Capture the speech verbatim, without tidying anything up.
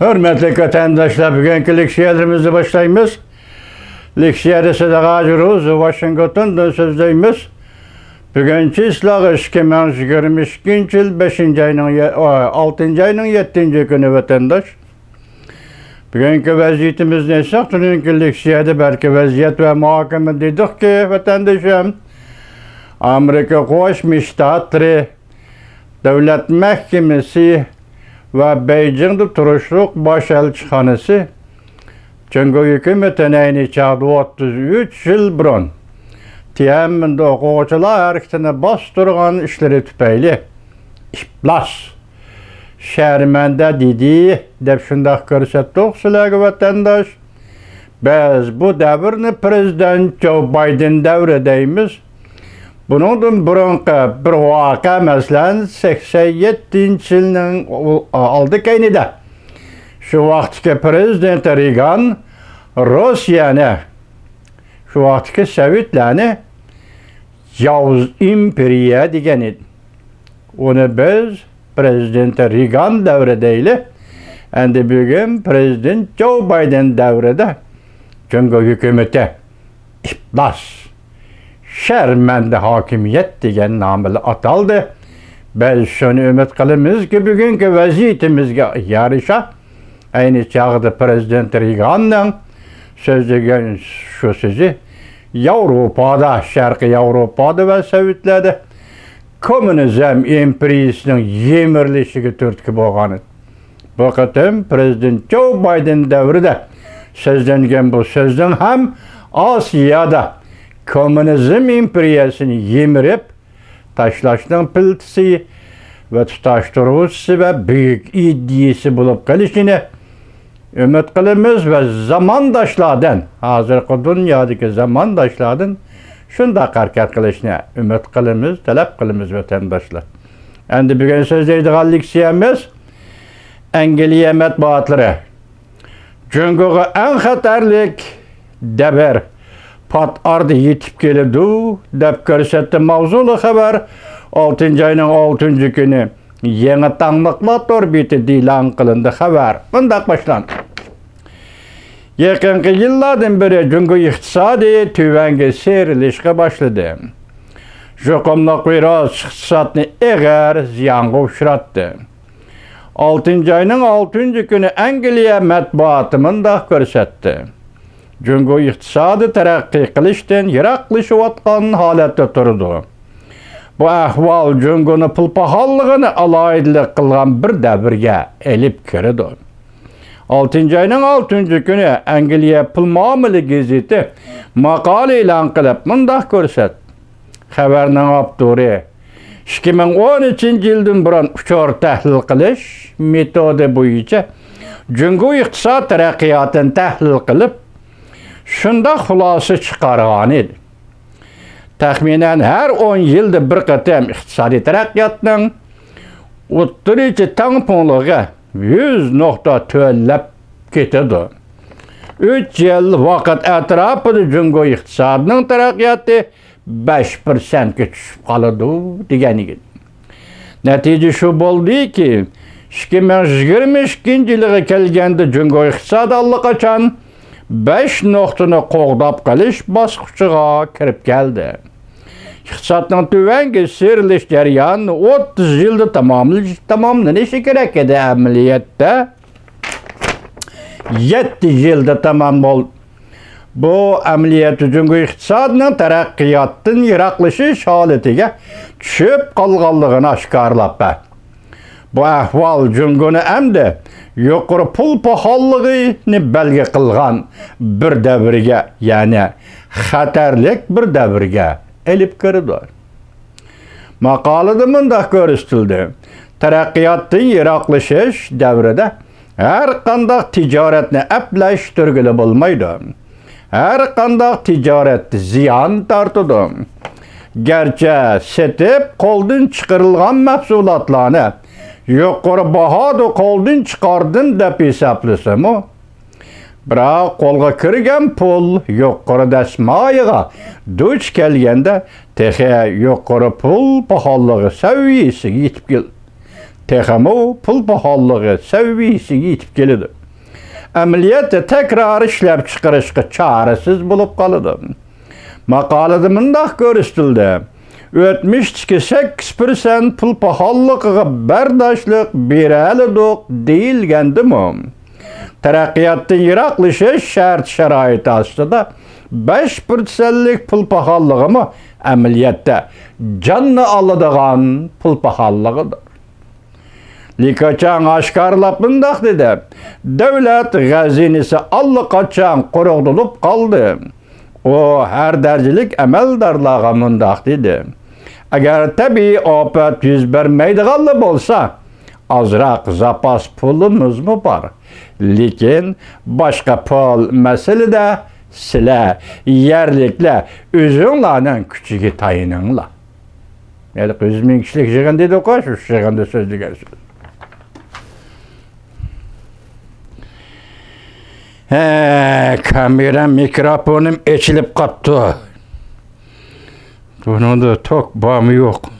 ھۆرمەتلىك ۋەتەنداشلار، بۈگۈنكى لېكسىيەلىرىمىزنى باشلايمىز. لېكسىيەدە سىدىق ھاجى روزى، ۋاشىنگتوندىن سۆزلەيمىز. بۈگۈن چىسلاغا ئىككى مىڭ يىگىرمە ئىككىنچى يىل بەشىنچى ئاينىڭ يە-، ئالتىنچى ئاينىڭ يەتتىنچى كۈنى، ۋەتەنداش. بۈگۈنكى ۋەزىيىتىمىزنى ئېيتساق، تۈنۈگۈنكى لېكسىيەدە بەلكى ۋەزىيەت ۋە مۇھاكىمە دېدۇقكى، ۋەتەندىشىم، ئامېرىكا قوشما شتاتلىرى دۆلەت مەھكىمىسى ۋە بېيجىڭدا تۇرۇشلۇق باش ئەلچىخانىسى جۇڭگو ھۆكۈمىتىنى ئەينى چاغدا ئوتتۇز ئۈچ يىل بۇرۇن تيەنئەنمېندا ئوقۇغۇچىلار ھەرىكىتىنى باستۇرغان ئىشلىرى تۈپەيلى ئىپلاس، شەرمەندە دېدى، دەپ شۇنداق كۆرسەتتۇق سىلەرگە، ۋەتەنداش. بىز بۇ دەۋرنى پىرېزىدېنت جو بايدېن دەۋرى دەيمىز. بۇنىڭدىن بۇرۇنقى بىر ۋەقە، مەسىلەن، سەكسەن يەتتىنچى يىلنىڭ ئالدى كەينىدە شۇ ۋاقىتتىكى پىرېزىدېنت رېگان روسىيەنى، شۇ ۋاقىتتىكى سوۋېتلارنى ياۋۇز ئىمپېرىيە دېگەن ئىدى. ئۇنى بىز پىرېزىدېنت رېگان دەۋرى دەيلى. ئەمدى بۈگۈن پىرېزىدېنت جو بايدېن دەۋرىدە جۇڭگو ھۆكۈمىتى ئىپلاس، شەرمەندە ھاكىمىيەت دېگەن نام بىلەن ئاتالدى. بىز شۇنى ئۈمىد قىلىمىزكى، بۈگۈنكى ۋەزىيىتىمىزگە يارىشا، ئەينى چاغدا پىرېزىدېنت رېگاننىڭ سۆزلىگەن شۇ سۆزى ياۋروپادا، شەرقىي ياۋروپادا ۋە سوۋېتلاردا كوممۇنىزم ئىمپېرىيىسىنىڭ يىمىرىلىشىگە تۈرتكە بولغان ئىدى. بۇ قېتىم پىرېزىدېنت جو بايدېن دەۋرىدە سۆزلەنگەن بۇ سۆزنىڭ ھەم ئاسىيادا كوممۇنىزم ئىمپېرىيەسىنى يىمىرىپ تاشلاشنىڭ پىلتىسى ۋە تۇتاشتۇرغۇچىسى ۋە بۈيۈك ئىدىيىسى بولۇپ قېلىشىنى ئۈمىد قىلىمىز ۋە زامانداشلاردىن، ھازىرقى دۇنيادىكى زامانداشلاردىن شۇنداق ھەرىكەت قىلىشنى ئۈمىد قىلىمىز، تەلەپ قىلىمىز، ۋەتەنداشلار. ئەمدى بۈگۈن سۆزلەيدىغان لېكسىيەمىز ئەنگلىيە مەتبۇئاتلىرى جۇڭگوغا ئەڭ خەتەرلىك دەۋر پات ئارىدا يېتىپ كېلىدۇ، دەپ كۆرسەتتى ماۋزۇلۇق خەۋەر. ئالتىنچى ئاينىڭ ئالتىنچى كۈنى يېڭى تاڭلىقلار تور بېتىدە ئېلان قىلىندى. خەۋەر مۇنداق باشلاندى. يېقىنقى يىللاردىن بېرى جۇڭگو ئىقتىسادى تۆۋەنگە سىيرىلىشقا باشلىدى. يۇقۇملۇق ۋىرۇس ئىقتىسادنى ئېغىر زىيانغا ئۇچراتتى. ئالتىنچى ئاينىڭ ئالتىنچى كۈنى ئەنگلىيە مەتبۇئاتى مۇنداق كۆرسەتتى: جۇڭگو ئىقتىسادى تەرەققىي قىلىشتىن يىراقلىشىۋاتقان ھالەتتە تۇرىدۇ. بۇ ئەھۋال جۇڭگونى پۇل پاخاللىقىنى ئالاھىدىلىك قىلغان بىر دەۋرگە ئېلىپ كىرىدۇ. ئالتىنچى ئاينىڭ ئالتىنچى كۈنى ئەنگلىيە پۇل مۇئامىلە گېزىتى ماقالە ئېلان قىلىپ مۇنداق كۆرسەتتى. خەۋەرنىڭ ئاپتورى ئىككى مىڭ ئون ئۈچىنچى يىلدىن بۇرۇن ئۇچۇر تەھلىل قىلىش مېتودى بويىچە جۇڭگو ئىقتىساد تەرەققىياتىنى تەھلىل قىلىپ، شۇنداق خۇلاسە چىقارغان ئىدى. تەخمىنەن ھەر ئون يىلدا بىر قېتىم ئىقتىسادىي تەرەققىياتنىڭ ئوتتۇرىچە تەڭپۇڭلۇقى يۈز نۇقتا تۆۋەنلەپ كېتىدۇ. ئۈچ يىل ۋاقىت ئەتراپىدا جۇڭگو ئىقتىسادىنىڭ تەرەققىياتى بەش پىرسەنتكە چۈشۈپ قالىدۇ دېگەن ئىدى. نەتىجە شۇ بولدىكى، ئىككى مىڭ يىگىرمە ئىككىنچى يىلىغا كەلگەندە جۇڭگو ئىقتىسادى ئاللىقاچان بەش نۇقتىنى قوغداپ قېلىش باسقۇچىغا كىرىپ كەلدى. ئىقتىسادنىڭ تۆۋەنگە سىيرىلىش جەريانى ئوتتۇز يىلدا تاماملىنىش، تاماملىنىشى كېرەك ئىدى، ئەمەلىيەتتە يەتتە يىلدا تامام بولدى. بۇ ئەمەلىيەتتە جۇڭگو ئىقتىسادىنىڭ تەرەققىياتتىن يىراقلىشىش ھالىتىگە چۈشۈپ قالغانلىقىنى ئاشكارىلاپ بەردى. بۇ ئەھۋال جۇڭگونى ئەمدى يۇقىرى پۇل پاخاللىقىنى بەلگە قىلغان بىر دەۋرگە، يەنى خەتەرلىك بىر دەۋرگە ئېلىپ كىرىدۇ. ماقالىدە مۇنداق كۆرسىتىلدى: تەرەققىياتتىن يىراقلىشىش دەۋرىدە ھەر قانداق تىجارەتنى ئەپلەشتۈرگىلى بولمايدۇ. ھەر قانداق تىجارەت زىيان تارتىدۇ. گەرچە سېتىپ قولدىن چىقىرىلغان مەھسۇلاتلارنى يۇقىرى باھادا قولدىن چىقاردىم دەپ ھېسابلىسىمۇ، بىراق قولغا كىرگەن پۇل يۇقىرى دەسمايىغا دۇچ كەلگەندە تېخى يۇقىرى پۇل پاخاللىقى سەۋىيەسىگە يېتىپ كېلىدۇ. تېخىمۇ پۇل پاخاللىقى سەۋىيەسىگە يېتىپ كېلىدۇ. ئەمەلىيەتتە تەكرار ئىشلەپچىقىرىشقا چارىسىز بولۇپ قالىدۇ. ماقالىدە مۇنداق كۆرسىتىلدى: «ئۆتمۈشتىكى سەككىز پىرسەنت پۇل پاخاللىقىغا بەرداشلىق بېرەلىدۇق» دېيىلگەندىمۇ، تەرەققىياتتىن يىراقلىشىش شەرت-شارائىتى ئاستىدا بەش پىرسەنتلىك پۇل پاخاللىقىمۇ ئەمەلىيەتتە جاننى ئالىدىغان پۇل پاخاللىقىدۇر. لى كېچياڭ ئاشكارىلاپ مۇنداق دېدى: «دۆلەت خەزىنىسى ئاللىقاچان قۇرۇقلىنىپ قالدى.» ئۇ ھەر دەرىجىلىك ئەمەلدارلارغا مۇنداق دېدى: «ئەگەر تەبىئىي ئاپەت يۈز بەرمەيدىغانلا بولسا، ئازراق زاپاس پۇلىمىزمۇ بار. لېكىن باشقا پۇل مەسىلىدە سىلەر، يەرلىكلەر، ئۆزۈڭلارنىڭ كۈچىگە تايىنىڭلار.» ھېلىقى يۈز مىڭ كىشىلىك يىغىن دېدۇقۇ، شۇ يىغىندا سۆزلىگەن سۆز. ھە، كامېرا مىكروفونۇم ئېچىلىپ قاپتۇ. بۇنىڭدا توك بارمۇ يوق؟